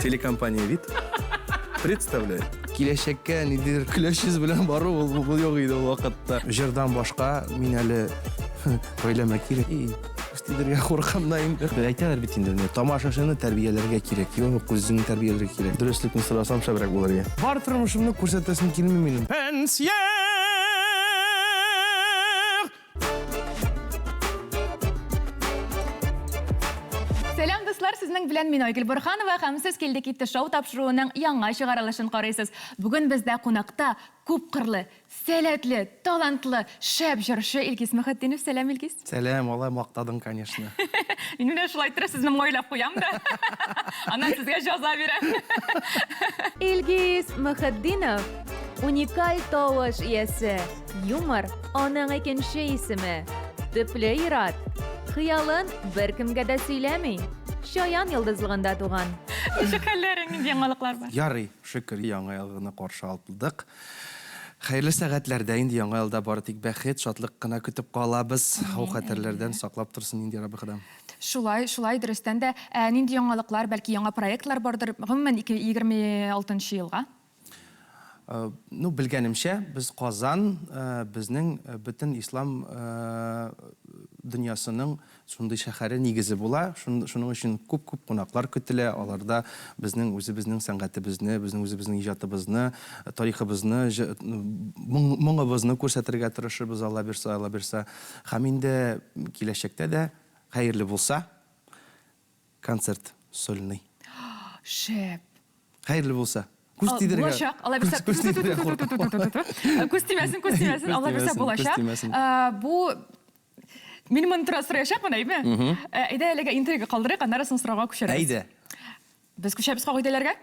Телекомпания Вид представляет. Киләчәккә ниндидер көләч йөз белән бару ул ул юк иде ул вакытта. Җырдан башка мин әле гаиләмә кирәк. И, күз тидерергә куркам да инде. Бер әйтәләр бит инде, менә тамашачыны тәрбияләргә кирәк. Юк, үзеңне тәрбияләргә кирәк. Дөреслекне сорасам шәбрәк булыр иде. Бар тормышымны күрсәтәсем килми минем. Пенсия! Сәлам, дуслар, сезнең белән мин Айгөл Борханова һәм сез Килде китте шоу тапшыруының яңа чыгарылышын карыйсыз. Бүген бездә кунакта күпкырлы, сәләтле, талантлы, шәп җырчы Илгиз Мөхетдинов. Сәлам, Илгиз. Сәлам, алай мактадың, конечно. Мин менә шулай иттереп сезне майлап куям да. Аннан сезгә җаза бирәм. Илгиз Мөхетдинов уникаль тавыш иясе. Юмор, аның икенче исеме. Төпле ир-ат. Хыялын беркемгә дә сөйләми. Чаян йолдызлыгында туган. Ничек хәлләрең, нинди яңалыклар бар? Ярый, шөкер, Яңа елны каршы алдык. Хәерле сәгатьләрдә инде Яңа елда бары тик бәхет, шатлык кына көтеп калабыз. Хау-хәтәрләрдән саклап торсын инде, Раббы Ходам. Шулай, шулай, дөрестән дә. Ә нинди яңалыклар, бәлки яңа проектлар бардыр, гомумән, 2026 елга? Ну, белгәнемчә, без Казан, безнең бөтен ислам дөньясының шундый шәһәре нигезе була. Шуның өчен күп-күп кунаклар көтелә. Аларда безнең үзебезнең сәнгатебезне, безнең үзебезнең иҗатыбызны, тарихыбызны, моңыбызны күрсәтергә тырышырбыз, Алла бирса, Алла бирса. Һәм инде киләчәктә дә хәерле булса, Концерт сольный. Шәп. Хәерле булса. Күз тидерергә. Булачак. Алай булса. Күз тидерергә куркам. Күз тимәсен, күз тимәсен. Алай булса булачак. Бу Мин моны тора сораячакмын, әйме? Әйдә, әлегә интрига калдырыйк, аннары соң сорауга күчәрбез. Әйдә. Без күчәбез кагыйдәләргә.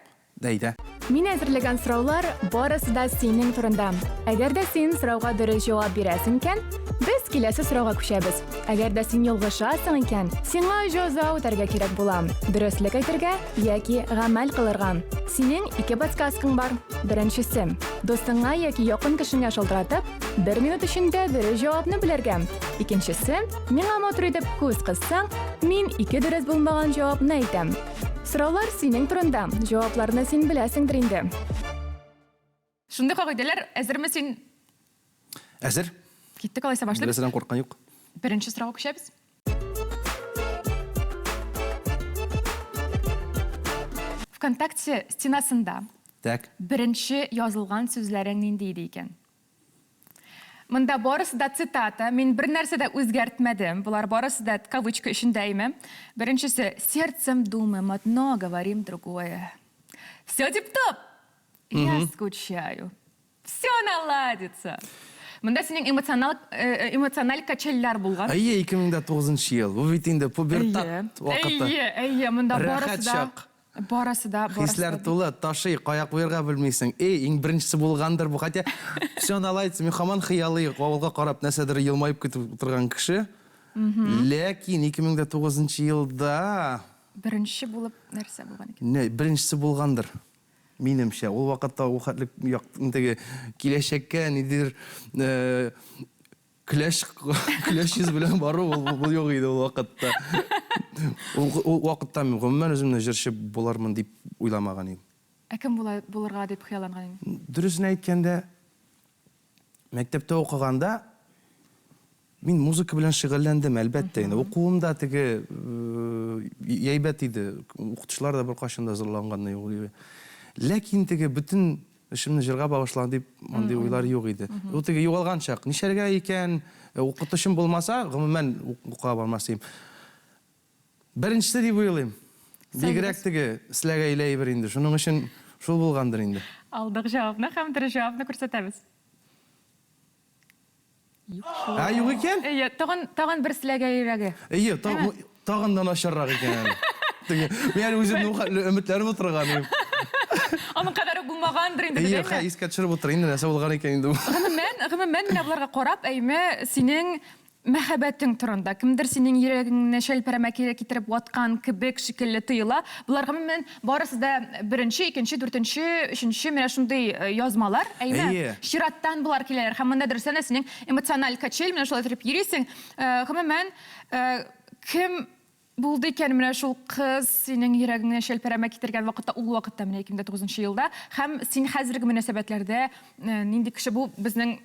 Әйдә. Мин әзерләгән сораулар барысы да синең турында. Әгәр дә син сорауга дөрес җавап бирәсең икән, без киләсе сорауга күчәбез. Әгәр дә син ялгышасың икән, сиңа җәза үтәргә кирәк була. Дөреслек әйтергә яки гамәл кылырга. Синең ике подсказкаң бар. Беренчесе, дустыңа яки якын кешеңә шалтыратып, бер минут эчендә дөрес җавапны белергә. Икенчесе, миңа матур итеп күз кыссаң, мин ике дөрес булмаган җавапны әйтәм. Сораулар синең турында, җавапларны син беләсеңдер инде. Шундый кагыйдәләр, әзерме син? Әзер. Киттек алайса башлыйбыз. Берсеннән курккан юк. Беренче сорауга күчәбез. ВКонтакте стенасында Так. беренче язылган сүзләрең нинди иде икән? Монда барысы да цитата, мин бер нәрсә дә үзгәртмәдем, болар барысы да кавычка эчендә име. Беренчесе, сердцем думаем одно, говорим другое. Все тип-топ! Я скучаю. Все наладится. Монда синең эмоционал, э, эмоциональ качельләр булган. Әйе, 2009 ел. Бу бит инде пубертат вакыты. Әйе, әйе, монда Рәхәт барысы да. чак. Барысы да, барысы Хисләр да. тулы, ташый, кая куярга белмисең. Эй, иң беренчесе булгандыр бу. Хотя все наладится. Мин һаман хыялый, авылга карап нәрсәдер елмаеп көтеп утырган кеше. Ләкин 2009 елда Беренче булып нәрсә булган икән? Не, беренчесе булгандыр. Минемчә, ул вакытта ул хәтлек теге киләчәккә ниндидер э, Көләч, көләч йөз белән бару ул, ул юк иде ул вакытта. Ул, ул вакытта мин гомумән үземне җырчы булармын дип уйламаган идем. Ә кем була, булырга дип хыялланган идең? Дөресен әйткәндә, мәктәптә укыганда мин музыка белән шөгыльләндем, әлбәттә инде. Укуым да теге әйбәт иде. Укытучылар да беркайчан да зарланганы юк иде. Ләкин теге бөтен Эшемне җырга багышлам дип, мондый уйлар юк иде. Ул теге югалган чак. Нишләргә икән? Укытучым булмаса, гомумән, укуга бармас идем. Беренчесе дип уйлыйм. Бигрәк теге селәгәйле әйбер инде. Шуның өчен шул булгандыр инде. Алдык җавапны һәм дөрес җавапны күрсәтәбез. Юк шул. Ә, юк икән? Әйе, тагын, тагын бер селәгәйрәге. Әйе, тагын да начаррак икән әле. Теге, мин әле үземне ул хәтле өметләнеп утырган идем. Аның кадәр үк булмагандыр инде, Әйе, дидеңме? хә, искә төшереп утыр инде, нәрсә булган икән инде бу. Гомумән, гомумән, менә боларга карап, әйме, синең Мәхәббәтең турында, кемдер синең йөрәгеңне чәлпәрәмә кире китереп ваткан кебек шикелле тоела. Болар гомумән барысы да беренче, икенче, дүртенче, өченче менә шундый язмалар, әйме? Әйе. Чираттан болар киләләр. Һәм монда дөрестән дә синең эмоциональ качель, менә шулай итеп йөрисең. Гомумән, кем. булды икән менә шул кыз синең йөрәгеңне чәлпәрәмә китергән вакытта, ул вакытта менә 2009 елда һәм син хәзерге мөнәсәбәтләрдә нинди кеше бу безнең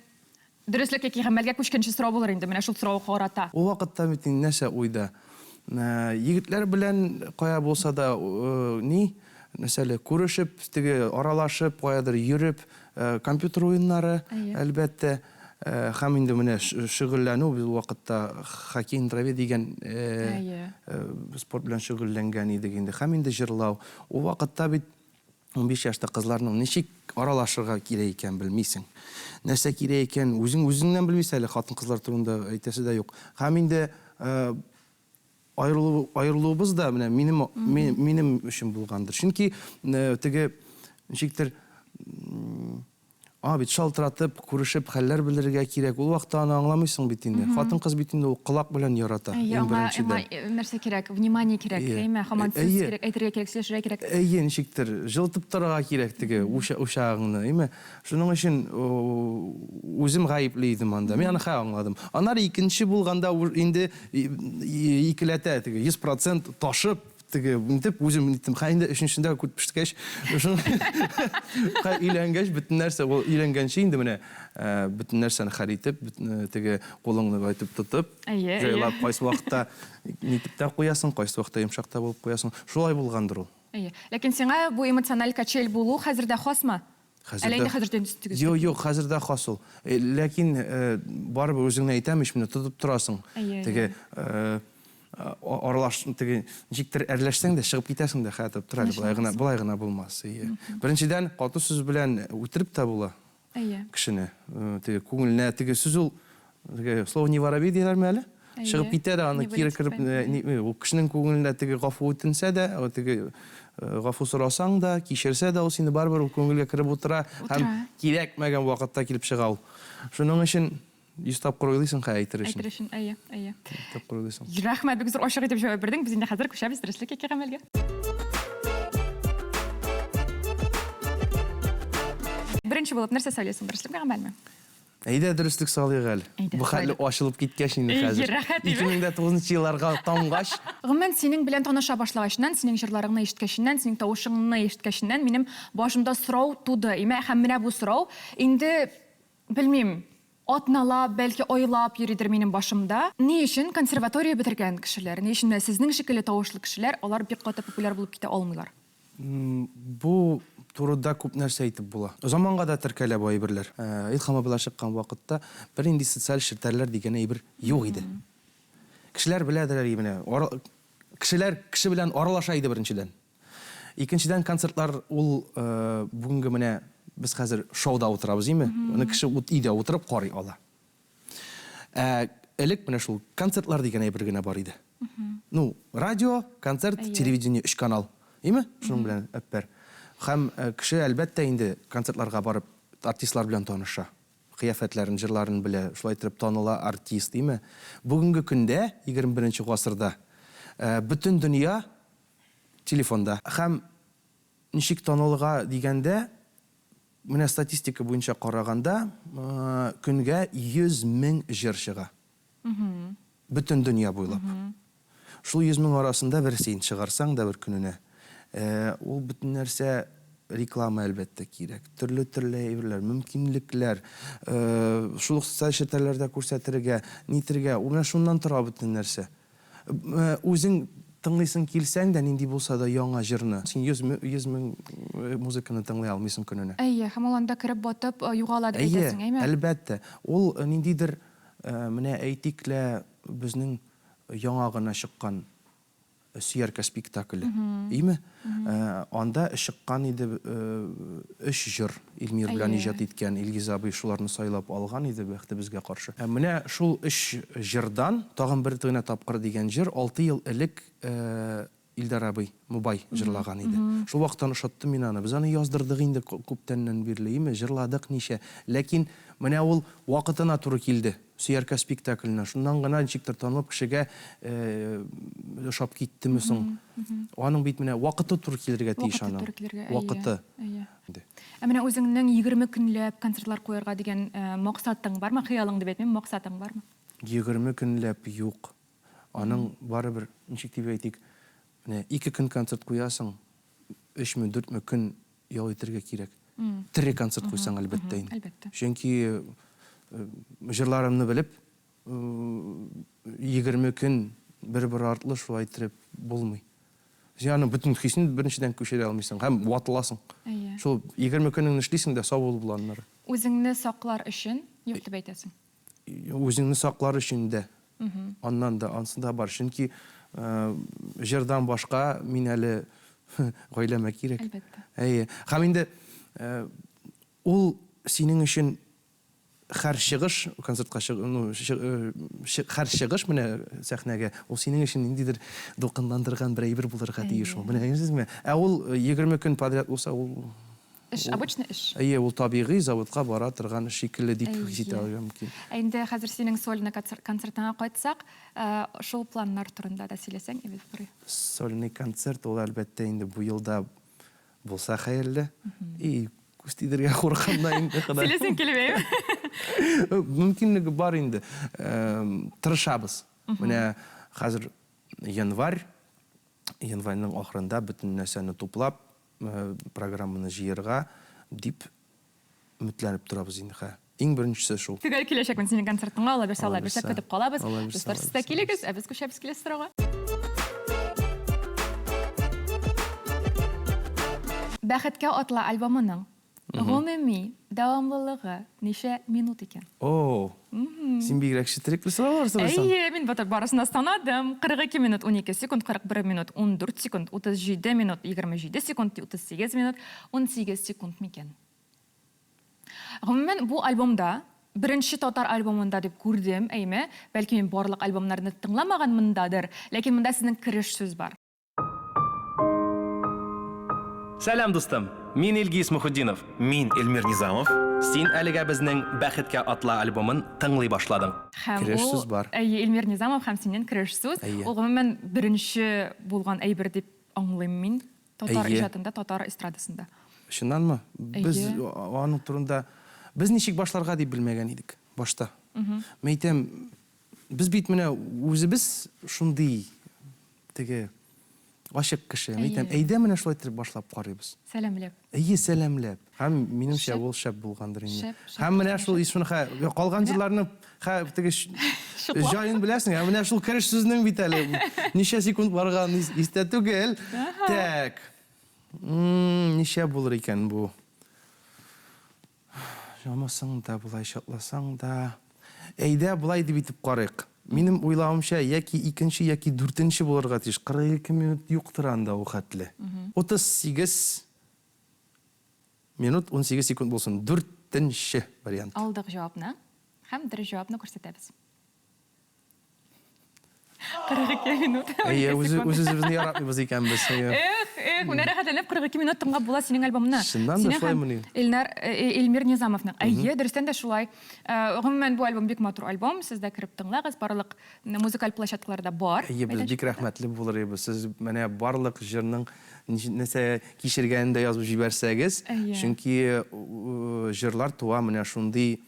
дөреслек яки гамәлгә күчкәнче сорау булыр инде менә шул сорауга карата. Ул вакытта бит инде нәрсә уйда? Егетләр белән кая булса да ни, нәрсә әле, күрешеп, теге аралашып, каядыр йөреп, компьютер уеннары, әлбәттә. Һәм инде менә шөгыльләнү, без ул вакытта хоккей на траве дигән спорт белән шөгыльләнгән идек инде. Һәм инде җырлау. Ул вакытта бит 15 яшьтә кызларның ничек аралашырга кирәк икәнен белмисең. Нәрсә кирәк икәнен үзең үзеңнән белмисең әле, хатын-кызлар турында әйтәсе дә юк. Һәм инде аерылу аерылуыбыз да менә минем минем өчен булгандыр. Чөнки теге ничектер Аңа бит шалтыратып, күрешеп, хәлләр белергә кирәк. Ул вакытта аны аңламыйсың бит инде. Хатын-кыз бит инде ул колак белән ярата, Әйе, иң аңа, аңа беренчедән. нәрсә кирәк? Внимание кирәк, Әйе. әйме? Һаман сүз Әйе. кирәк, әйтергә кирәк, сөйләшергә кирәк. Әйе, ничектер, җылытып торырга кирәк теге учагыңны, әйме? Шуның өчен үзем гаепле идем анда. Мин аны хәзер аңладым. Аннары икенче булганда инде икеләтә теге 100% ташып, Теге нитеп үзем ниттем. Хә инде өченчесендә күт пешкәч, хә өйләнгәч бөтен нәрсә ул өйләнгәнче инде менә э, бөтен нәрсәне хәл итеп, э, теге кулыңны әйтеп тотып, Әйе, җайлап кайсы вакытта нитеп тә куясың, кайсы вакытта йомшак та булып куясың. Шулай булгандыр ул. Әйе. Ләкин сиңа бу эмоциональ качель булу хәзер дә хасмы? Хәзер Әллә инде хәзер дә тигез? Юк, юк, хәзер дә хас ул. Э, ләкин барыбер үзеңне әйтәм ич, менә тотып торасың. Теге аралаш теге ничектер әрләшсәң дә чыгып китәсең дә хәтер тор әле болай гына болай гына булмас әйе беренчедән каты сүз белән үтереп тә була әйе кешене теге күңеленә теге сүз ул теге слово не воробей диләрме әле чыгып китә дә аны кире кереп ул кешенең күңеленә теге гафу үтенсә дә теге гафу сорасаң да кичерсә дә ул сине барыбер ул күңелгә кереп утыра һәм кирәкмәгән вакытта килеп чыга ул шуның өчен 100 тапкыр уйлыйсың хә әйтер өчен. Әйтер өчен, әйе, әйе. Тапкыр уйлыйсың. Рәхмәт, бик зур ачык итеп җавап бирдең. Без инде хәзер күчәбез дөреслек яки гамәлгә. Беренче булып нәрсә сайлыйсың, дөреслек гамәлме? Әйдә дөреслек салыйк әле. Әйдә, Бу хәтле салыйк. ачылып киткәч инде Әйе, хәзер. рәхәт име? 2009 елларга тамгач. Гомумән, синең белән таныша башлагачыннан, синең җырларыңны ишеткәченнән, синең тавышыңны ишеткәченнән минем башымда сорау туды. Имә, һәм менә бу сорау инде Белмим, атналап, бәлки айлап йөридер минем башымда. Ни өчен консерватория бетергән кешеләр, ни өчен менә сезнең шикелле тавышлы кешеләр, алар бик каты популяр булып китә алмыйлар? Бу турыда күп нәрсә әйтеп була. Заманга да теркәлә бу әйберләр. Илһам абыйлар чыккан вакытта бернинди социаль челтәрләр дигән әйбер юк иде. Кешеләр беләдер әле менә, кешеләр кеше белән аралаша иде беренчедән. Икенчедән, концертлар ул бүгенге менә без хәзер шоуда утырабыз, име? Моны кеше өйдә утырып карый ала. Ә элек менә шул концертлар дигән әйбер генә бар иде. Ну, радио, концерт, телевидение, өч канал. Име? Шуның белән әппәр. Һәм кеше, әлбәттә инде, концертларга барып артистлар белән таныша. Кыяфәтләрен, җырларын белә, шулай иттереп таныла артист, име? Бүгенге көндә, 21 гасырда, бөтен дөнья Телефонда. Һәм ничек танылырга дигәндә, менә статистика буенча караганда, көнгә 100 мең җыр чыга. Бөтен дөнья буйлап. Шул 100 мең арасында бер син чыгарсаң да бер көненә, ул бөтен нәрсә реклама, әлбәттә, кирәк. Төрле-төрле әйберләр, мөмкинлекләр, шул ук социаль челтәрләрдә күрсәтергә, нитергә, ул менә шуннан тора бөтен нәрсә. Үзең тыңлыйсың килсәң дә, нинди булса да яңа җырны, син 100 мең музыканы тыңлый алмыйсың көненә. Әйе, һәм ул анда кереп батып югала дип әйтәсең, әйме? Әйе, әлбәттә. Ул ниндидер, менә әйтик лә, безнең яңа гына чыккан Сөяркә спектакле, име? Анда чыккан иде өч җыр Илмир белән иҗат иткән Илгиз абый шуларны сайлап алган иде, бәхетебезгә каршы. Менә шул өч җырдан тагын бер генә тапкыр дигән җыр алты ел элек Илдар абый Мубай җырлаган иде. Шул вакыттан ошаттым мин аны. Без аны яздырдык инде күптәннән бирле, име, җырладык ничә. Ләкин менә ул вакытына туры килде. Сөяркә спектакленә. Шуннан гына ничектер танылып кешегә ошап киттеме соң? Аның бит менә вакыты туры килергә тиеш Вакыты аның. туры килергә, әйе. Вакыты. Әйе. Ә менә үзеңнең 20 көнләп концертлар куярга дигән максатың бармы? Хыялың дип әйтмим, максатың бармы? 20 көнләп юк. Аның барыбер, ничек дип әйтик, менә ике көн концерт куясың, өчме, дүртме көн ял итәргә кирәк. Тере концерт куйсаң, әлбәттә инде. Әлбәттә. Чөнки җырларымны белеп, 20 көн бер-бер артлы шулай иттереп булмый. Син аның бөтен хисен беренчедән күчерә алмыйсың һәм ватыласың. Әйе. Шул 20 көнеңне эшлисең дә сау булып була аннары. Үзеңне саклар өчен юк дип әйтәсең. Үзеңне саклар өчен дә. Аннан да, ансы да бар. Чөнки җырдан башка мин әле гаиләмә кирәк. Әлбәттә. Әйе. Һәм инде ул синең өчен һәр чыгыш, концертка чыгу, ну, һәр чыгыш менә сәхнәгә, ул синең өчен ниндидер дулкынландырган бер әйбер булырга тиеш ул. Менә аңлыйсызмы? Ә ул 20 көн подряд булса, ул Эш, обычный эш. Әйе, ул табигый заводка бара торган шикелле дип хис итә алырга мөмкин. Ә инде хәзер синең сольный концертыңа кайтсак, шул планнар турында да сөйләсәң, әйбәт булыр. Сольный концерт ул, әлбәттә, инде бу елда булса хәерле. И күз тидерергә куркам да инде, Ходай. Сөйләсең килмәйме? Мөмкинлеге бар инде. Тырышабыз. Менә хәзер январь, январьның ахырында бөтен нәрсәне туплап, программаны җыерга дип өметләнеп торабыз инде хә. Иң беренчесе шул. Төгәл киләчәкмен синең концертыңа, Алла бирсә, Алла бирсә, көтеп калабыз. Дуслар, сез дә килегез, ә без күчәбез киләсе сорауга. Бәхеткә атла альбомының Гомуми дәвамлылыгы ничә минут икән? О, син бигрәк четерекле сораулар сорыйсың. Әйе, мин батыр барысын да санадым. 42 минут 12 секунд, 41 минут 14 секунд, 37 минут 27 секунд, 38 минут 18 секунд микән? Гомумән, бу альбомда, беренче татар альбомында дип күрдем, әйме? Бәлки мин барлык альбомнарны тыңламаганмындадыр, ләкин монда сезнең кереш сүз бар. Сәлам, дустым! Мин Илгиз Мөхетдинов. Мин Эльмир Низамов. Син әлегә безнең Бәхеткә атла альбомын тыңлый башладың. Һәм Кереш ул, сүз бар. Әйе, Эльмир Низамов һәм синнән кереш сүз. Әйе. Ул гомумән беренче булган әйбер дип аңлыйм мин татар Әйе. иҗатында, татар эстрадасында. Чыннанмы? Без Әйе. аның турында без ничек башларга дип белмәгән идек башта. Мин әйтәм, без бит менә үзебез шундый Теге ачык кеше. Мин әйтәм, әйдә менә шулай иттереп башлап карыйбыз. Сәламләп. Әйе, сәламләп. Һәм минемчә ул шәп булгандыр инде. Шәп, шәп. Һәм менә шул шуны хә калган җырларны хә теге җаен беләсең, ә менә шул кереш сүзнең бит әле ничә секунд барган истә түгел. Так. Ничә булыр икән бу? Җамасаң да, болай чатласаң да. Әйдә, болай дип итеп карыйк. Минем уйлавымча, яки икенче, яки дүртенче булырга тиеш. 42 минут юктыр анда ул хәтле. 38 минут 18 секунд булсын. Дүртенче вариант. Алдык җавапны һәм дөрес җавапны күрсәтәбез. 42 минут. Әйе, үз үзебезне яратмыйбыз икән без. Эх, эх, менә рәхәтләнеп 42 минут тыңлап була синең альбомны. Чыннан да шулаймыни? Илнар Эльмир Низамовның. Әйе, дөрестән дә шулай. Гомумән, бу альбом бик матур альбом. Сез дә кереп тыңлагыз. Барлык музыкаль площадкаларда бар. Әйе, без бик рәхмәтле булыр идек. Сез менә барлык җырның нәрсә кичергәнен дә язып җибәрсәгез. Чөнки җырлар туа менә шундый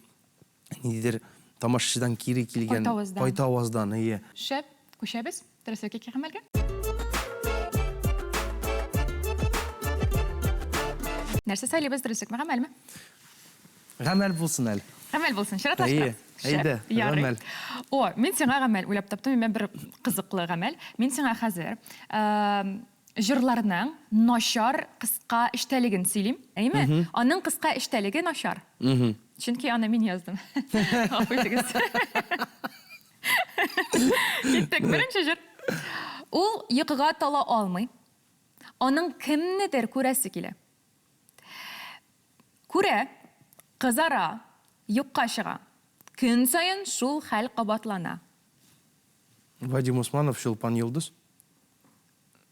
Ниндидер тамашачыдан кире килгән Кайтаваздан. Кайтаваздан, әйе. Шәп, күчәбез дөреслеккә гамәлгә. Нәрсә сайлыйбыз, дөреслекме, гамәлме? Гамәл булсын әле. Гамәл булсын, чиратлаштырабыз. Әйе, әйдә, Ярый. гамәл. О, мин сиңа гамәл уйлап таптым, имә бер кызыклы гамәл. Мин сиңа хәзер җырларның начар кыска эчтәлеген сөйлим, әйеме? Аның кыска эчтәлеге начар. Чөнки аны мин яздым. Гафу итегез. Киттек. Беренче җыр. Ул йокыга тала алмый. Аның кемнедер күрәсе килә. Күрә, кызара, юкка чыга. Көн саен шул хәл кабатлана. Вадим Усманов, Чулпан Йолдыз.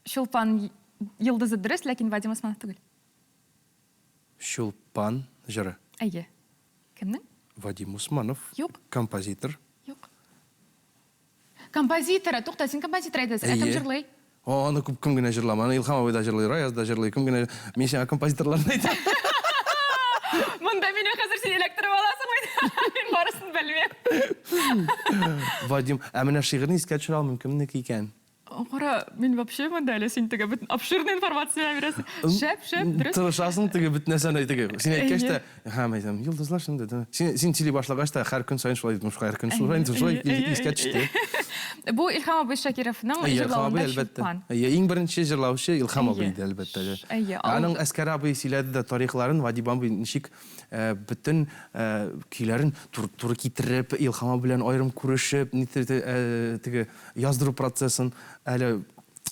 Чулпан йолдызы дөрес, ләкин Вадим Усманов түгел. Чулпан җыры. Әйе. Кемнең? Вадим Усманов. Юк. Композитор. Юк. Композиторы, тукта, син композитор әйтәсең, ә кем җырлый? О, аны күп кем генә җырламый. Аны Илһам абый да җырлый, Раяз да җырлый, кем генә. Мин сиңа композиторларны әйтәм. Монда мине хәзер син эләктереп аласың бит. Мин барысын белмим. Вадим, ә менә шигырьне искә төшерә алмыйм, кемнеке икән? Кара, мин вообще монда әле син теге бөтен обширный информация бирәсең. Шәп, шәп, дөрес. Тырышасың теге бөтен нәрсәне теге. Син әйткәч тә, һәм әйтәм, йолдызлар шунда. Син син сөйли башлагач та һәр көн саен шулай дидем, һәр көн шулай, шулай искә төште. Бу Илһам абый Шакировның җырлавында Чулпан. Әйе, иң беренче җырлаучы Илһам абый иде, әлбәттә. Әйе. Аның Әскәр абый сөйләде дә тарихларын, Вадим абый ничек бөтен көйләрен туры китереп, Илһам абый белән аерым күрешеп, теге яздыру процессын әле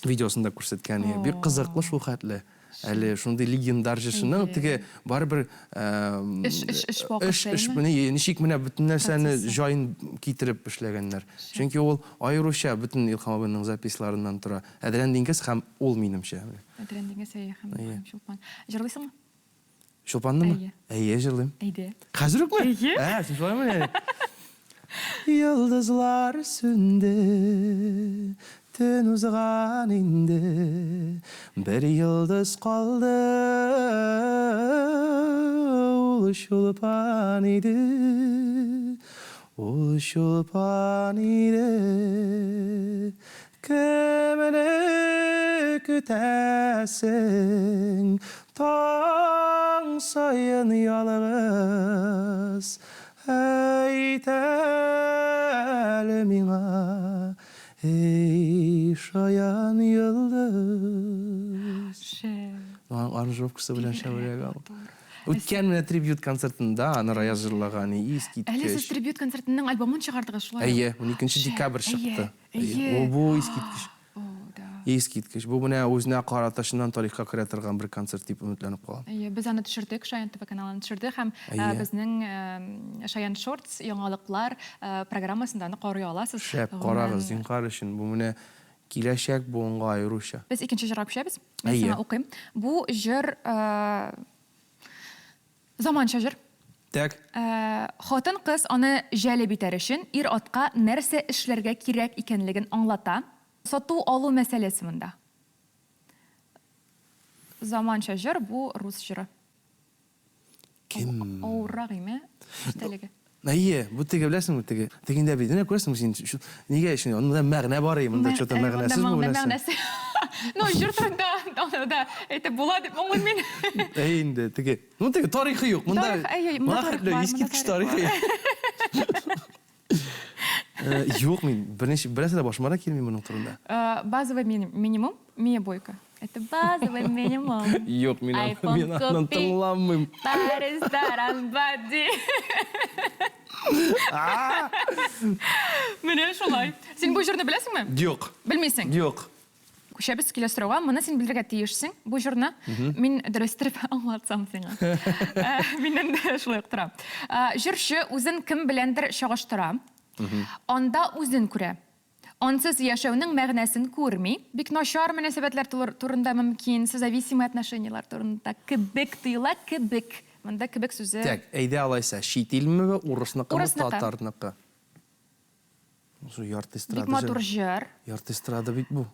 видеосында күрсәткән. Бик кызыклы шул хәтле. Әле шундый легендар җырчының теге барыбер эш эш эш вакыты. Эш эш ничек менә бөтен нәрсәне җаен китереп эшләгәннәр. Чөнки ул аеруча бөтен Илһам абыйның записьларыннан тора. Әдрән диңгез һәм ул минемчә. Әдрән диңгез әйе һәм Чулпан. Җырлыйсыңмы? Чулпаннымы? Әйе. Әйе, җырлыйм. Әйдә. Хәзер үкме? Әйе. Ә, син шулаймы? Йолдызлар сүнде, төн узган инде, Бер йолдыз калды, ул Чулпан иде, Ул Чулпан иде. Кемне көтәсең таң саен ялгыз? Әйт әле миңа, эй, шаян йолдыз. Шәп. Аның аранжировкасы белән шәбрәк ал. Үткән менә трибьют концертында аны Раяз җырлаган, искиткеч. Әле сез трибьют концертының альбомын чыгардыгыз, шулай ук? Әйе, 12 декабрь чыкты. Әйе. О, бу искиткеч. О, да. Искиткеч. Бу менә үзенә карата чыннан тарихка керә торган бер концерт дип өметләнеп калам. Әйе, без аны төшердек, Шаян ТВ каналын төшерде һәм безнең Шаян Шортс яңалыклар программасында аны карый аласыз. Шәп, карагыз, зинһар өчен. Бу менә киләчәк буынга аеруча. Без икенче җырга күчәбез. Мин сиңа укыйм. Бу җыр заманча җыр. Так. Хатын-кыз аны җәлеп итәр өчен ир-атка нәрсә эшләргә кирәк икәнлеген аңлата. Сату-алу мәсьәләсе монда. Заманча җыр, бу рус җыры. Кем? Авыррак име эчтәлеге? Әйе, бу теге беләсеңме теге. Тегендә бит, менә күрәсеңме син, нигә өчен анда мәгънә бар и, монда что-то мәгънәсез бу нәрсә. Мәгънәсе. Ну, җыр турында аны да әйтеп була дип аңлыйм мин. Әйе инде, теге. Ну, теге тарихы юк. Монда Тарих, әйе, монда тарих бар, искиткеч тарихы. Юк, мин берничә бернәрсә дә башыма да килми моның турында. Базовый минимум, Мия Бойко. Это базовый минимум. Юк, мин мин аннан тыңламыйм. По ресторан води. Менә шулай. Син бу җырны беләсеңме? Юк. Белмисең? Юк. Күчәбез киләсе сорауга. Моны син белергә тиешсең, бу җырны. Мин дөрес итеп аңлатсам сиңа. Миннән дә шулай ук тора. Җырчы үзен кем беләндер чагыштыра. Анда үзен күрә. Ансыз яшәүнең мәгънәсен күрми. Бик начар мөнәсәбәтләр турында мөмкин, созависимый отношениелар турында кебек тоела, кебек. Монда кебек сүзе. Так, әйдә алайса, чит илмеме, урысныкымы, татарныкы? Шул ярты эстрада. Бик матур җыр. Ярты эстрада бит бу.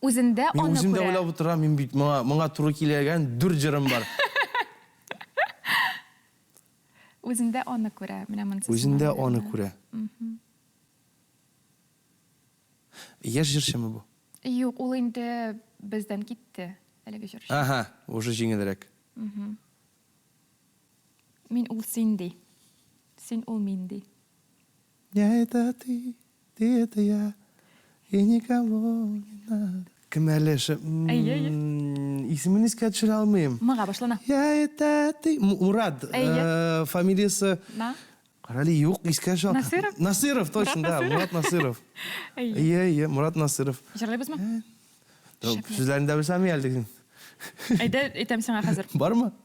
Үзендә аны күрә. Мин үзем дә уйлап утырам, мин бит моңа, моңа туры килгән дүрт җырым бар. Үзендә аны күрә. Менә монысы. Үзендә аны күрә. Яшь җырчымы бу? Юк, ул инде бездән китте, әлеге җырчы. Ага, уже җиңелрәк. Мин ул син ди. Син ул мин ди. Я это ты, ты это я, и никого не надо. Кем әле ше? Әйе, әйе. Исемен искә төшерә алмыйм. Мга башлана. Я это ты. Мурат. Әйе. Фамилиясе. На. Карале, юк, искә төшә. Насыров? Насыров, точно, да, Мурат Насыров. Әйе. Әйе, әйе, Мурат Насыров. Җырлыйбызмы? Сүзләрен дә белсәм әле. Әйдә, әйтәм сиңа хәзер. Бармы?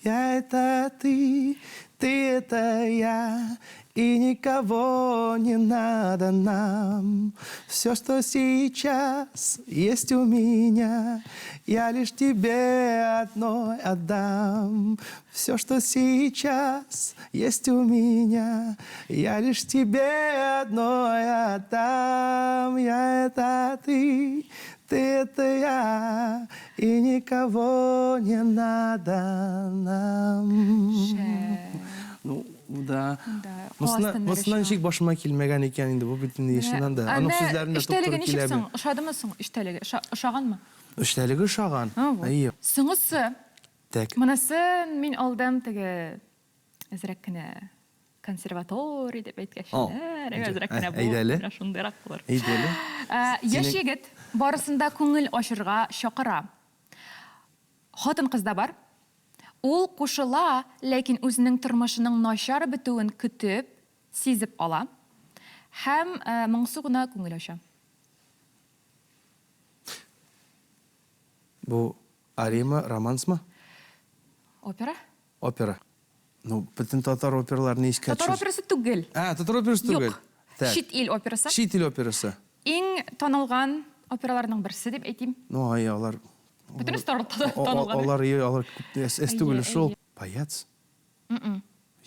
Я это ты, ты это я, и никого не надо нам. Все, что сейчас есть у меня, я лишь тебе одной отдам. Все, что сейчас есть у меня, я лишь тебе одной отдам. Я это ты, ты это я, и никого не надо нам. Шәп. Ну, Да. Монысына, монысына ничек башыма килмәгән икән инде, бу бит инде чыннан да. Аның сүзләрен дә туп-туры килә бит. Ошадымы соң эчтәлеге? Ошаганмы? Эчтәлеге ошаган. Әйе. Соңгысы. Так. Монысын мин алдым теге әзрәк кенә консерваторий дип әйткәч, әзрәк кенә бу. Әйдә әле. Шундыйрак булыр. Әйдә әле. Яшь егет барысын да күңел ачырга чакыра. Хатын-кыз да бар. Ул кушыла, ләкин үзенең тормышының начар бетүен көтеп, сизеп ала һәм моңсу гына күңел ача. Бу ариямы, романсмы? Опера. Опера. Ну, бөтен татар операларын искә төшер. Татар операсы түгел. Ә, татар операсы түгел. Юк. Так. Чит ил операсы. Чит ил операсы. Иң танылган операларның берсе дип әйтим. Ну, ай, алар Бөтенесе танылган. Алар, алар күп эс түгел шул. Паяц?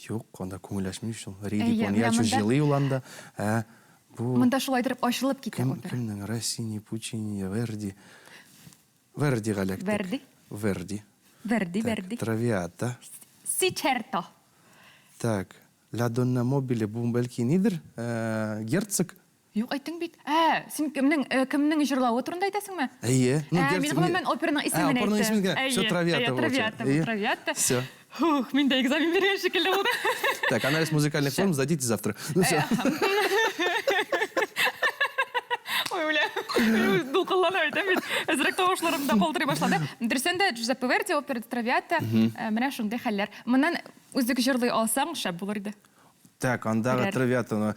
Юк, анда күңел ачмый шул. Риди Поньячо җылый ул анда. Ә, бу Монда шулай итеп ачылып китә опера. Кемнең Россини, Пучини, Верди. Вердига эләктек. Верди. Верди. Верди, Верди. Травиата. Си черто. Так, Ла Донна Мобиле бу бәлки нидер? Герцог? Юк, әйттең бит. Ә, син кемнең, кемнең җырлавы турында әйтәсеңме? Әйе. Ну, герцог. Мин гомумән операның исемен әйттем. Операның исемен генә. Все, Травиата. Травиата, Травиата. Все. Фух, мин дә экзамен биргән шикелле булды. Так, анализ музыкальных форм сдадите завтра. Ну все. Ой, бля, дулкынланып әйтәм бит. Әзрәк тавышларым да калтырый башлады. Дөресен дә, Джузеппе Верди, опера Травиата, менә шундый хәлләр. Моннан үзек җырлый алсаң, шәп булыр иде. Так, андагы Травиатаны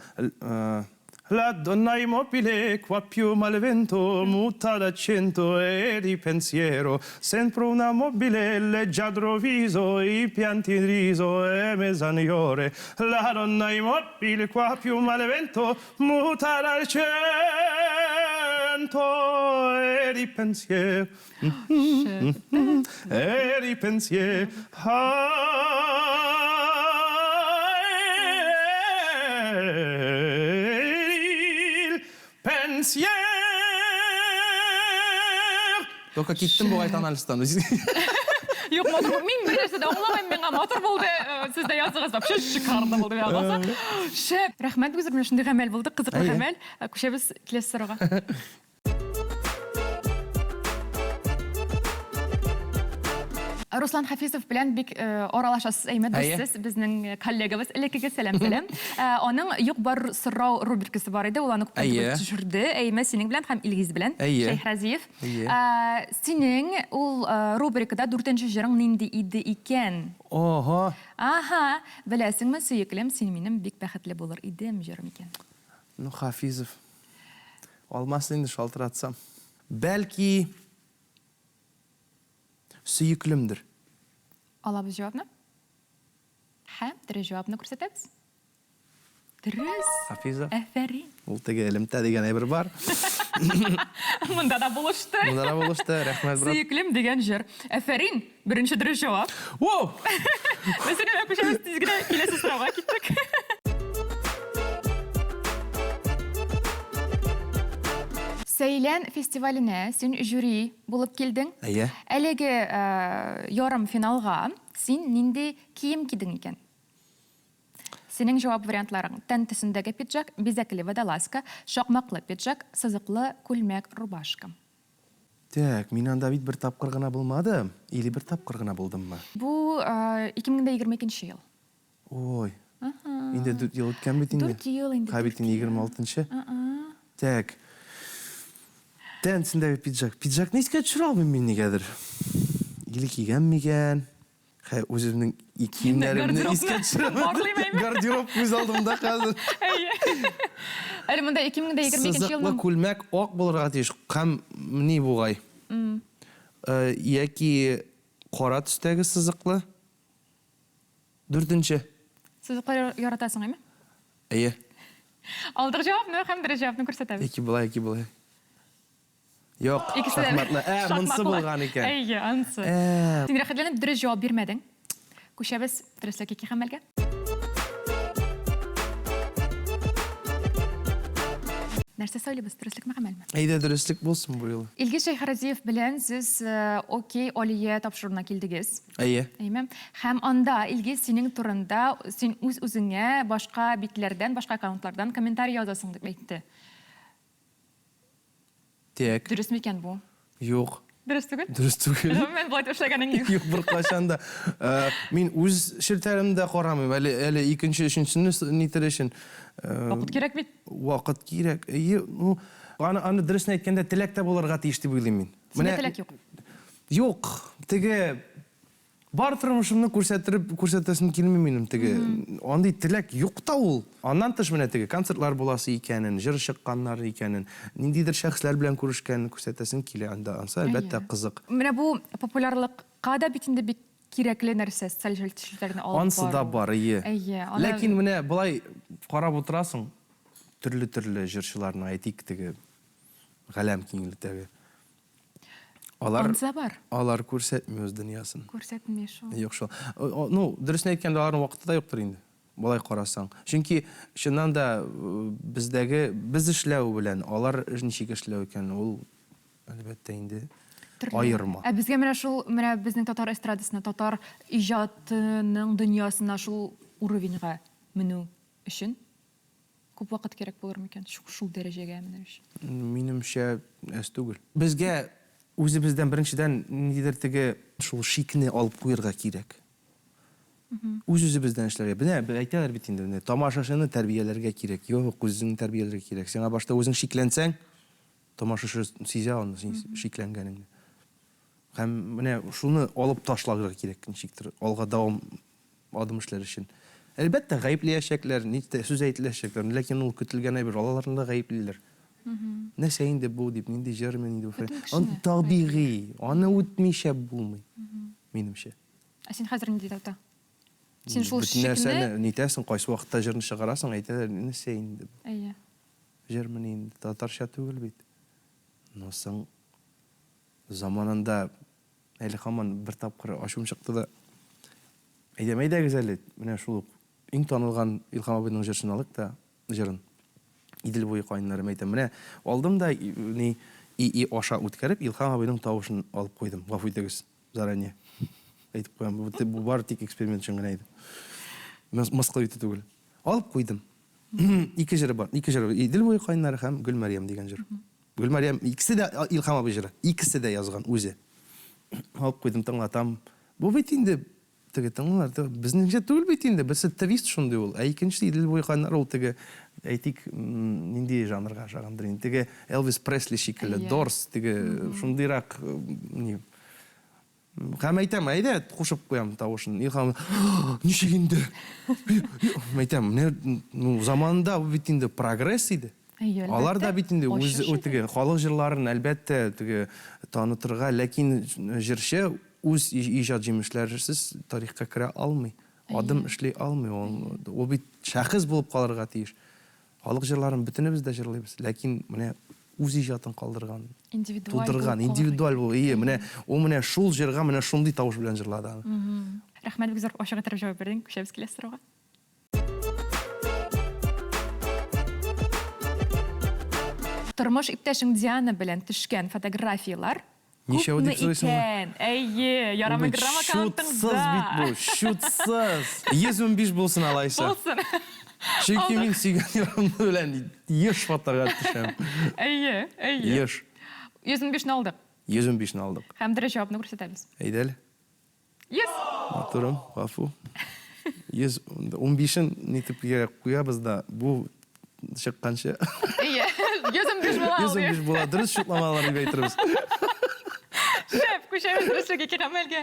La donna immobile qua piuma al vento muta d'accento e di pensiero sempre una mobile leggiadro viso i pianti in riso e mezzaniore la donna immobile qua piuma al vento muta d'accento e di pensiero e di pensiero il pensier. Только киттем бугай анализдан. Юк, матур. Мин бер нәрсә дә аңламыйм, миңа матур булды. Сез дә языгыз, вообще шикарно булды миңа калса. Шәп. Рәхмәт, Гүзәл, менә шундый гамәл булды, кызыклы гамәл. Күчәбез киләсе сорауга. Руслан Хафизов белән бик э, аралашасыз, әйме, дуссыз, безнең э, коллегабыз, элеккеге сәлам сәлам. Э, аның юк бар сорау рубрикасы бар иде, ул аны күптән түгел төшерде, әйме, синең белән һәм Илгиз белән, Шәйхразиев. Синең ул рубрикада дүртенче җырың нинди иде икән? Ого. Аһа, беләсеңме, сөеклем, син минем бик бәхетле булыр идем җырым икән. Ну, Хафизов. Алмас инде шалтыратсам. Бәлки, сөеклемдер. Алабыз җавапны. Һәм дөрес җавапны күрсәтәбез. Дөрес. Хафиза. Әфәрин. Ул теге элемтә дигән әйбер бар. Монда да булышты. Монда да булышты. Рәхмәт, брат. Сөеклем дигән җыр. Әфәрин. Беренче дөрес җавап. Воу! Мәсәлән, күчәбез тиз генә киләсе сорауга киттек. Сәйлән фестиваленә син жюри булып килдең. Әйе. Әлеге э, ярым финалга син нинди кием кидең икән? Синең җавап вариантларың: тән төсендәге пиджак, бизәкле водолазка, шакмаклы пиджак, сызыклы күлмәк, рубашка. Тәк, мин анда бит бер тапкыр гына булмадым. Или бер тапкыр гына булдыммы? Бу 2022 нче ел. Ой. Инде дүрт ел үткән бит инде. Дүрт ел инде. Ха бит инде 26 нчы. Тәк. Тән төсендәге пиджак. Пиджакны искә төшерә алмыйм мин нигәдер. Или кигән микән? Хә, үземнең киемнәремне искә төшерәм. Гардероб күз алдымда хәзер. Әйе. Әле монда 2022 елның Сызыклы күлмәк ак булырга тиеш. Һәм ни бугай? Э, яки кара төстәге сызыклы. Дүртенче. Сызыклы яратасың, әйме? Әйе. Алдык җавапны һәм дөрес җавапны күрсәтәбез. Яки болай, яки болай. Юк, шахматлы. Ә, монсы булган икән. Әйе, ансы. Ә. Син рәхәтләнеп дөрес җавап бирмәдең. Күчәбез дөреслеккә ике гамәлгә. Нәрсә сайлыйбыз, дөреслекме, гамәлме? Әйдә, дөреслек булсын бу юлы. Илгиз Шәйхразиев белән сез Окей, Алия тапшыруына килдегез. Әйе. Әйеме? Һәм анда Илгиз синең турында син үз-үзеңә башка битләрдән, башка аккаунтлардан комментарий язасың дип әйтте. Тәк. Дөрес микән бу? Юк. Дөрес түгел? Дөрес түгел. Гомумән, болай дип эшләгәнең юк. Юк, беркайчан да. Э, мин үз челтәремне дә карамыйм. Әле әле икенче, өченчесне нитер өчен. Э, Вакыт кирәк бит. Вакыт кирәк. Әйе, ну, аны аны дөресен әйткәндә теләк тә булырга тиеш дип уйлыйм мин. Синдә теләк юк. Юк, теге Бар тормышымны күрсәтереп, күрсәтәсем килми минем теге. Андый теләк юк та ул. Аннан тыш менә теге концертлар буласы икәнен, җыр чыкканнар икәнен, ниндидер шәхесләр белән күрешкәнен күрсәтәсем килә анда. Ансы, әлбәттә, кызык. Менә бу популярлыкка да бит инде бик кирәкле нәрсә, социаль челтәрләрне алып бару. Ансы да бар, әйе. Әйе. Аны... Ләкин менә болай карап утырасың, төрле-төрле җырчыларны, әйтик, теге галәм киңлектәге. Алар Ансы да бар. Алар күрсәтми үз дөньясын. Күрсәтми шул. Юк шул. Ну, дөресен әйткәндә, аларның вакыты да юктыр инде. Болай карасаң. Чөнки чыннан да бездәге без эшләү белән алар ничек эшләү икән, ул әлбәттә инде аерма. Ә безгә менә шул, менә безнең татар эстрадасына, татар иҗатының дөньясына шул уровеньга менү өчен Күп вакыт кирәк булыр микән шул дәрәҗәгә менәр өчен? Минемчә, әз түгел. Безгә үзебездән беренчедән ниндидер теге шул шикне алып куерга кирәк. Үз-үзебездән эшләргә. Менә әйтәләр бит инде, менә тамашачыны тәрбияләргә кирәк. Юк, үзеңне тәрбияләргә кирәк. Сиңа башта үзең шикләнсәң, тамашачы сизә аны син шикләнгәнеңне. Һәм менә шуны алып ташларга кирәк ничектер, алга дәвам Адым эшләр өчен. Әлбәттә, гаепләячәкләр, ни сүз әйтеләчәкләр, ләкин ул көтелгән әйбер, аларны да гаеплиләр. Нәрсә инде бу дип, нинди җыр инде бу? Аны табигый, аны үтмичә булмый, минемчә. Ә син хәзер нинди дата? Син шул Бөтен шикне нәрсәне нитәсең, кайсы вакытта җырны чыгарасың, әйтәләр, нәрсә инде бу? Әйе. Җырмыни инде, татарча түгел бит. Но соң заманында Әле һаман бер тапкыр ачуым чыкты да, әйтәм, әйдәгез әле, менә шул ук иң танылган Илһам абыйның җырчын алыйк та, җырын. Идел буе каеннары, әйтәм, менә алдым да, ни, ИИ аша үткәреп, Илһам абыйның тавышын алып куйдым. Гафу итегез, заранее. Әйтеп куям, бу, бу бары тик эксперимент өчен генә иде. Мыскыл итү түгел. Алып куйдым. Ике җыры бар. Ике җыры. Идел буе каеннары һәм Гөлмәрьям дигән җыр. Гөлмәрьям, икесе дә Илһам абый җыры. Икесе дә язган үзе. Алып куйдым, тыңлатам. Бу бит инде теге тыңлар, безнеңчә түгел бит инде. Берсе твист шундый ул, ә икенчесе Идел буе каеннары ул теге, әйтик, нинди жанрга ошагандыр инде. Теге Элвис Пресли шикелле, Дорс, теге шундыйрак ни. Һәм әйтәм, әйдә, кушып куям тавышын. Илһам, ничек инде? Әйтәм, менә, ну, заманында бу бит инде прогресс иде. Әйе, әлбәттә. Алар да бит инде үз теге халык җырларын, әлбәттә, теге танытырга, ләкин җырчы үз иҗат җимешләресез тарихка керә алмый. Адым эшли алмый. Ул, ул бит шәхес булып калырга тиеш. Халык җырларын бөтенебез дә җырлыйбыз, ләкин менә үз иҗатын калдырган, Индивидуаль тудырган, булып калырга индивидуаль булып, ие, менә ул менә шул җырга менә шундый тавыш белән җырлады аны. Рәхмәт, бик зур ачык иттереп җавап бирдең. Күчәбез киләсе сорауга. Тормыш иптәшең Диана белән төшкән фотографияләр Ничәү Күпме дип сорыйсыңмы? икән? Әйе, ярамый грамм Чутсыз аккаунтыңда. бит бу, чутсыз. 115 булсын алайса. Булсын. Чөнки мин сөйгән ярым белән еш фотога төшәм. Әйе, әйе. Еш. 115 не алдык. 115 не алдык. Һәм дөрес җавапны күрсәтәбез. Әйдә әле. 100. Матурым, гафу. 115-ен нитеп куябыз да, бу чыкканчы. Әйе, 115 була ул. 115 була, дөрес чутламалар дип әйтербез. Шәп, күчәбез дөреслек ике гамәлгә.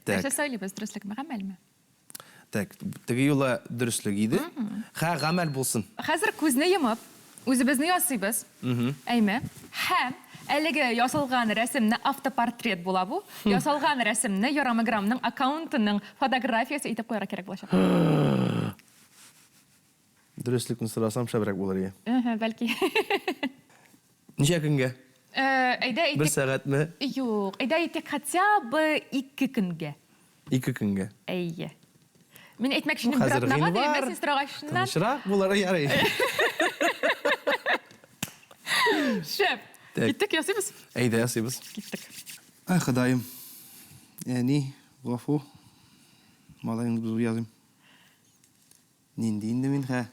Так. Нәрсә сайлыйбыз, дөреслекме, гамәлме? Так, теге юлы дөреслек иде. Хә, гамәл булсын. Хәзер күзне йомып, үзебезне ясыйбыз. Әйме? Һәм әлеге ясалган рәсемне автопортрет була бу. Ясалган рәсемне Ярамыграмның аккаунтының фотографиясе итеп куярга кирәк булачак. Дөреслекне сорасам, шәбрәк булыр иде. Әһә, бәлки. Ничә көнгә? Әйдә әйтик. Бер сәгатьме? Юк, әйдә әйтик хотя бы ике көнгә. Ике көнгә. Әйе. Мин әйтмәкче идем, бер Хәзер атнага гыйнвар. дим, син сорагачыннан. Тынычрак булыр, ярый. Шәп. Так. Киттек, ясыйбыз? Әйдә, ясыйбыз. Киттек. Ай, Ходаем. Әни, гафу. Малаеңны бозып языйм. Нинди инде мин, хә?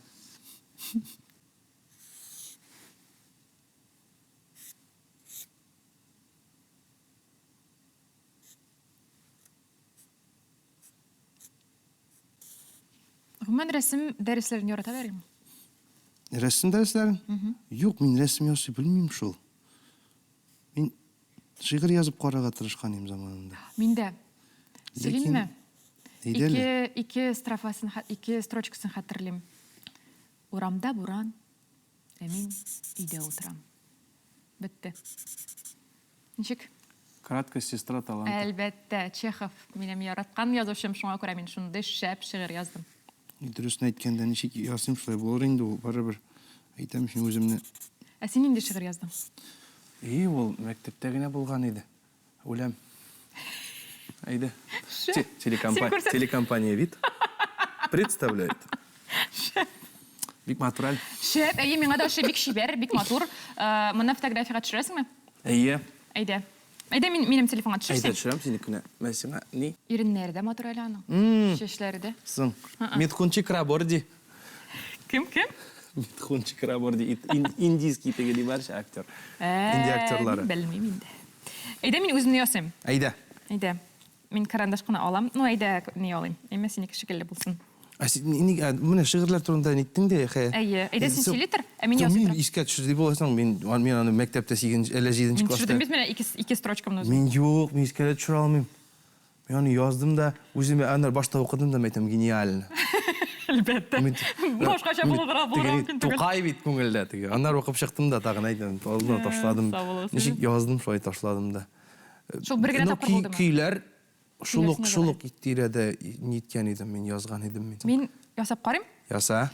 Гомумән, рәсем дәресләрен ярата бәрим. Рәсем дәресләрен? Юк, мин рәсем ясый белмим шул. Мин шигырь язып карарга тырышкан идем заманында. Мин дә. Сөйлимме? Әйдә әле. Ике, ике строфасын, ике строчкасын хәтерлим. Урамда буран, ә мин өйдә утырам. Бетте. Ничек? Краткость сестра таланта. Әлбәттә, Чехов минем яраткан язучым, шуңа күрә мин шундый шәп шигырь яздым. Дөресен әйткәндә, ничек ясыйм, шулай булыр инде ул, барыбер. Әйтәм мин үземне. Ә син нинди шигырь яздың? И, ул мәктәптә генә булган иде. Үләм. Әйдә. Шәп. Телекомпания Вид представляет. Шәп. Бик матур әле. Шәп, әйе, миңа да ошый, бик чибәр, бик матур. Э, моны фотографиягә төшерәсеңме? Әйе. Әйдә. Әйдә, мин, минем телефонга төшерсең. Әйдә, төшерәм синекенә. Менә сиңа ни? Иреннәре дә матур әле аның. Чәчләре дә. Соң. Митхун Чакраборди. Кем, кем? Митхун Чакраборди. Индийский теге ди барча актер. Э, Индия актерлары. Белмим инде. Әйдә, мин үземне ясыйм. Әйдә. Әйдә. Мин карандаш кына алам. Ну, әйдә, ни алыйм. Әмма синеке шикелле булсын. Ә син ни, ә, менә шигырьләр турында ниттең дә, хә. Әйе, әйдә син сөйли тор, ә мин ясый Мин торам. искә төшерде дип аласың, мин мин аны мәктәптә 8 әллә 7 Мин класста. төшердем бит менә ике ике строчкамны үзем. Мин юк, мин искә дә төшерә алмыйм. Мин аны яздым да, үземә аннары башта укыдым да, әйтәм, гениально. Әлбәттә. Мин- Башкача Мин- булдыра теге булдыра ни, мөмкин түгел. Тукай бит күңелдә теге. Аннары укып чыктым да тагын әйтәм, алдына ташладым. сау булыгыз. Ничек яздым, шулай ташладым да. Шул бер генә Ну, тапкыр булдымы? Көйләр шул ук Көйләрсенә шул ук тирәдә ниткән идем мин, язган идем мин. Мин ясап карыйм. Яса.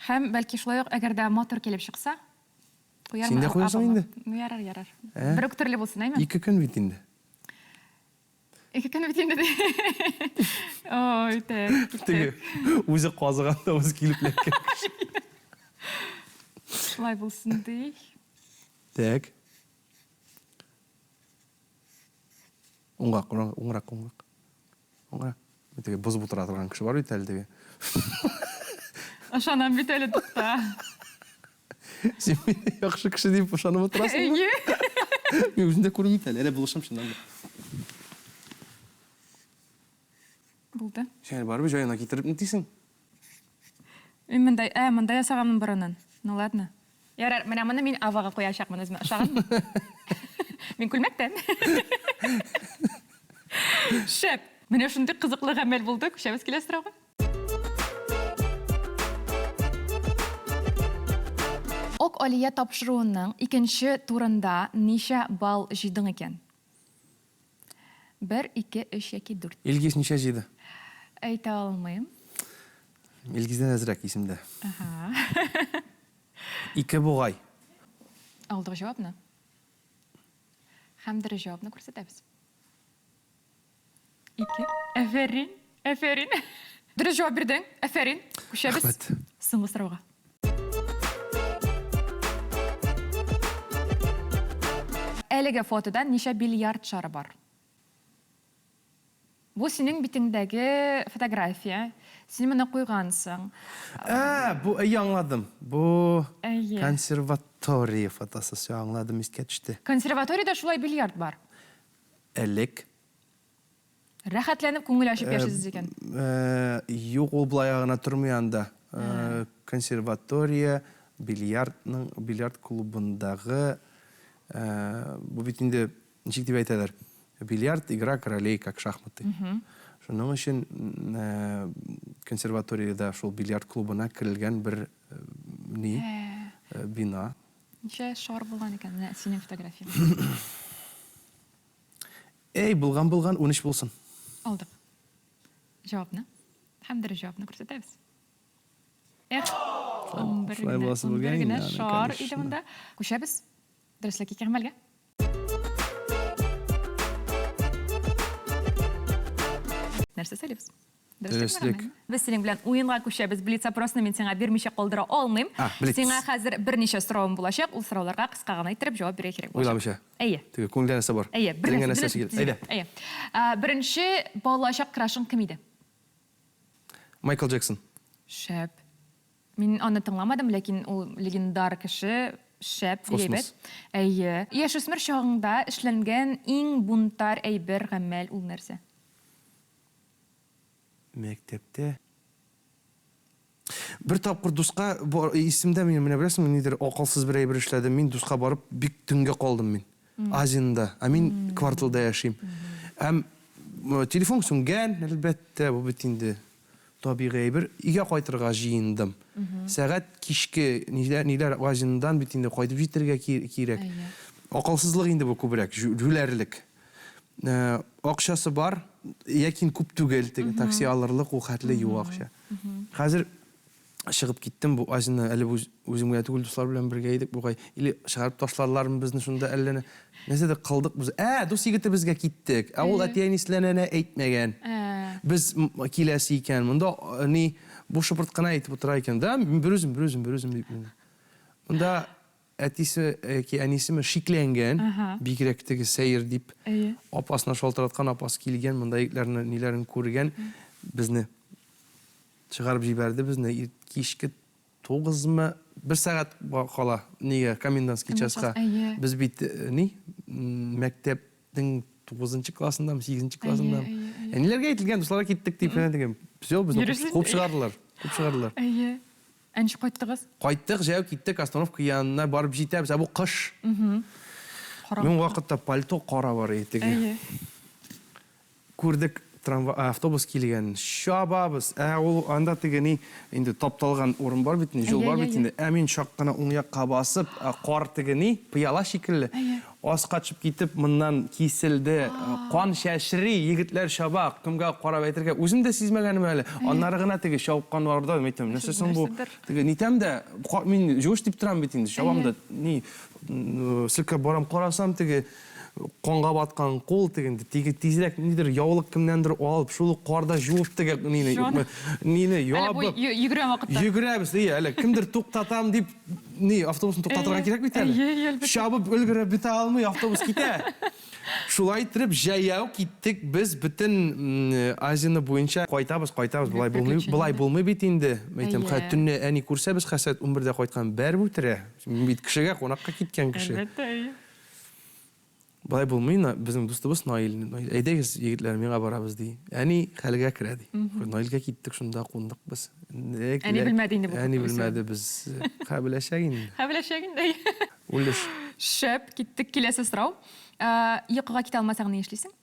Һәм бәлки шулай ук, әгәр дә матур килеп чыкса, куярмын. Син дә куярсың инде. Ну, ярар, ярар. Ә? Бер үк төрле булсын, әйме? Ике көн бит инде. Ике көн бит инде. Ой, тәк. Теге үзе казыган да үзе килеп эләккән. Шулай булсын ди. Так. Уңрак, уңрак, уңрак. Уңрак. Теге бозып утыра торган кеше бар бит әле теге. Ышанам бит әле, тукта. Син мине яхшы кеше дип ышанып утырасыңмы? Әйе. Мин үзем дә күрмим бит әле. Әле булышам чыннан да. Булды. Син әле барыбер җаена китереп нитисең. Мин монда, ә, монда ясаганмын борынын. Ну ладно. Ярар, менә моны мин авага куячакмын үземә. Ошаганмы? Мин күлмәктән. Шәп. Менә шундый кызыклы гамәл булды. Күчәбез киләсе сорауга. Ок Алия тапшыруының икенче турында ничә балл җыйдың икән? Бер, ике, өч яки дүрт. Илгиз ничә җыйды? Әйтә алмыйм. Илгиздән әзрәк исемдә. Ага. Ике бугай. Алдык җавапны. Һәм дөрес җавапны күрсәтәбез. Ике. Әфәрин. Әфәрин. Дөрес җавап бирдең. Әфәрин. Күчәбез. Рәхмәт. Соңгы сорауга. Әлеге фотода ничә бильярд шары бар? Бу синең битеңдәге фотография. Син моны куйгансың. Ә, бу, әйе, аңладым. Бу Әйе. консерватория фотосы. Всё, аңладым, искә төште. Консерваториядә шулай бильярд бар. Элек. Рәхәтләнеп күңел ачып яшисез икән. Юк, ул болай гына тормый анда. Консерватория бильярдның бильярд клубындагы бу бит инде ничек дип әйтәләр? Бильярд игра королей, как шахматы. Шуның өчен консерваториядә шул бильярд клубына керелгән бер ни бина. Ничә шар булган икән менә синең фотографияң? Әй, булган, булган, 13 булсын. Алдык. Җавапны. Һәм дөрес җавапны күрсәтәбез. Эх, 11 Шулай генә, буласы 11 булган генә инде аны, шар иде конечно. монда. Күчәбез. Дөреслек ике гамәлгә. Нәрсә сайлыйбыз? Дөреслек. Без синең белән уенга күчәбез. Блиц-опросны мин сиңа бирмичә калдыра алмыйм. А, блиц. Сиңа хәзер берничә соравым булачак. Ул сорауларга кыска гына иттереп җавап бирергә кирәк булачак. Уйламыйча. Әйе. Теге күңелдә нәрсә бар? Әйе, бер Телеңә нәрсә, нәрсә килә? Әйдә. Әйе. Беренче балачак крашың кем иде? Майкл Джексон. Шәп. Мин аны тыңламадым, ләкин ул легендар кеше, шәп, Космос. әйбәт. Әйе. Яшүсмер чагыңда эшләнгән иң бунтарь әйбер, гамәл ул нәрсә? Мәктәптә Бер тапкыр дуска бар, исемдә минем, менә беләсеңме, нидер акылсыз бер әйбер эшләдем. Мин дуска барып бик төнгә калдым мин. Азинда. Ә мин кварталда яшим. Һәм телефон сүнгән, әлбәттә, бу бит инде табигый әйбер. Өйгә кайтырга җыендым. Сәгать кичке ниләр, ниләр Азиндан бит инде кайтып җитәргә кирәк. Акылсызлык инде бу күбрәк, җүләрлек. Акчасы бар, ләкин күп түгел, теге такси алырлык ул хәтле юк акча. Хәзер чыгып киттем бу Азина, әле бу үзем генә түгел, дуслар белән бергә идек бугай. Или чыгарып ташладылармы безне шунда әллә ни. Нәрсәдер кылдык без. Ә, дус егетебезгә киттек. Ә ул әти-әнисләренә әйтмәгән. Без киләсе икән. Монда ни бу шыпырт кына әйтеп утыра икән. Да, мин берүзем, берүзем, берүзем дип. Монда әтисе яки әнисеме шикләнгән, бигрәк теге сәер дип. Апасына шалтыраткан, апасы килгән, монда егетләрне ниләрен күргән, безне Чыгарып җибәрде безне кичке тугызмы, бер сәгать кала, нигә, комендантский часка. Без бит ни, мәктәпнең тугызынчы классындамы, сигезенче классындамы. Әниләргә әйтелгән, дусларга киттек дип, фәлән дигән. Все, безне куып чыгардылар. Куып чыгардылар. Әйе. Ә ничек кайттыгыз? Кайттык, җәяү киттек, остановка янына барып җитәбез. Ә бу кыш. Мин вакытта пальто кара бар иде теге. Әйе. Күрдек, трамвай, автобус килгән, чабабыз. Ә ул анда теге ни, инде тапталган урын бар бит инде, юл бар бит инде. Ә мин чак кына уң якка басып, кар теге ни, пыяла шикелле, аска төшеп китеп, моннан киселде, кан чәчри, егетләр чаба, кемгә карап әйтергә, үзем дә сизмәгәнем әле. Аннары гына теге чапкан арада, мин әйтәм, нәрсә соң бу? Теге нитәм дә, мин җуыш дип торам бит инде, чабам да, ни, селкеп барам, карасам теге, Канга баткан кул тегенде, теге тизрәк нидер яулык кемнәндер алып, шул ук карда жуып теге нине, нине ябып. Йөгерә вакытта. Йөгерәбез, ие, әле кемдер туктатам дип, ни, автобусны туктатырга кирәк бит әле. Чабып өлгереп бетә алмый, автобус китә. Шулай иттереп, җәяү киттек без бөтен Азияне буенча. Кайтабыз, кайтабыз, болай булмый, болай булмый бит инде. Әйтәм, хә, төнлә әни күрсә, без хәсрәт унбердә кайткан, бәреп үтерә. Мин бит кешегә кунакка киткән кеше. Әлбәттә, әйе. Болай булмый, безнең дустыбыз Наил, Наил, әйдәгез, егетләр, миңа барабыз, ди. Әни хәлгә керә, ди. Наилгә киттек, шунда кундык без. Әни белмәде инде бу. Әни белмәде, без хә беләчәк инде. Хә беләчәк инде. Үлеш. Шәп, киттек. Киләсе сорау. Йокыга китә алмасаң, ни эшлисең?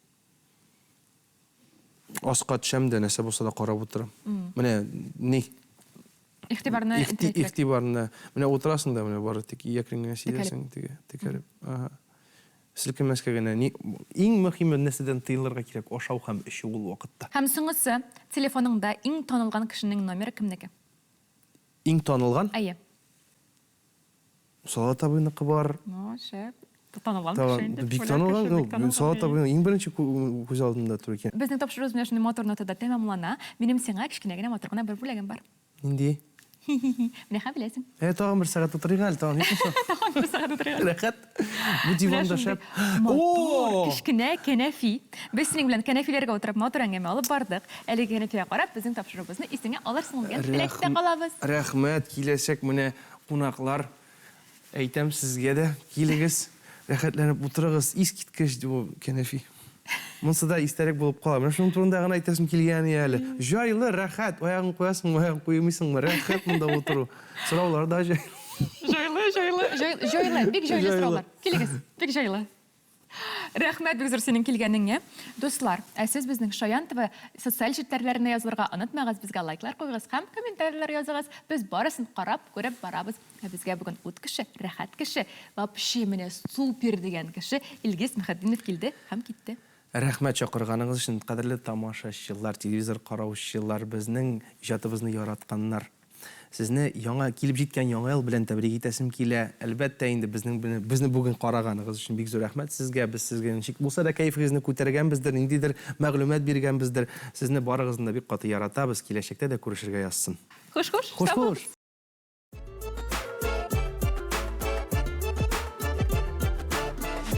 Аска төшәм дә, нәрсә булса да карап утырам. Менә ни? Игътибарны Игътибарны. Менә утырасың да, менә бары тик әкрен генә сөйләсең, теге, текәлеп. Ага. Селкенмәскә генә. Ни, иң мөһиме нәрсәдән тыелырга кирәк, ашау һәм эчү ул вакытта. Һәм соңгысы, телефоныңда иң танылган кешенең номеры кемнеке? Иң танылган? Әйе. Салават абыйныкы бар. Ну, шәп. Танылган кеше инде. Бик танылган, ну, Салават абыйның иң беренче күз алдында тора икән. Безнең тапшыруыбыз менә шундый матур нотада тәмамлана. Минем сиңа кечкенә генә матур гына бер бүләгем бар. Нинди? Менә хәзер беләсең. Ә, тагын бер сәгать утырыйк әле, тагын юкмы соң? Тагын бер сәгать утырыйк әле. Рәхәт. Бу диванда шәп. Матур, кечкенә кәнәфи. Без синең белән кәнәфиләргә утырып матур әңгәмә алып бардык. Әлеге кәнәфигә карап, безнең тапшыруыбызны исеңә алырсың дигән теләктә калабыз. Рәхмәт, киләчәк менә Кунаклар, әйтәм сезгә дә, килегез, рәхәтләнеп утырыгыз, искиткеч бу кәнәфи. Монсы да истәлек булып кала. Менә шуның турында гына әйтәсем килгән иде әле. Җайлы, рәхәт, аягың куясыңмы, аягың куймыйсыңмы, рәхәт монда утыру. Сораулар да җайлы. Җайлы, җайлы, җайлы, бик җайлы сораулар. Килегез, бик җайлы. Рәхмәт бик зур синең килгәнеңә. Дуслар, ә сез безнең Шаян ТВ социаль челтәрләренә язылырга онытмагыз, безгә лайклар куегыз һәм комментарийлар языгыз. Без барысын карап, күреп барабыз. Ә безгә бүген ут кеше, рәхәт кеше, вообще менә супер дигән кеше Илгиз Мөхетдинов килде һәм китте. Рәхмәт чакырганыгыз өчен, кадерле тамашачылар, телевизор караучылар, безнең иҗатыбызны яратканнар. Сезне яңа килеп җиткән Яңа ел белән тәбрик итәсем килә. Әлбәттә инде, безнең безне бүген караганыгыз өчен бик зур рәхмәт сезгә. Без сезгә ничек булса да кәефегезне күтәргәнбездер, ниндидер мәгълүмат биргәнбездер. Сезне барыгызны да бик каты яратабыз. Киләчәктә дә күрешергә язсын. Хуш-хуш. Хуш-хуш.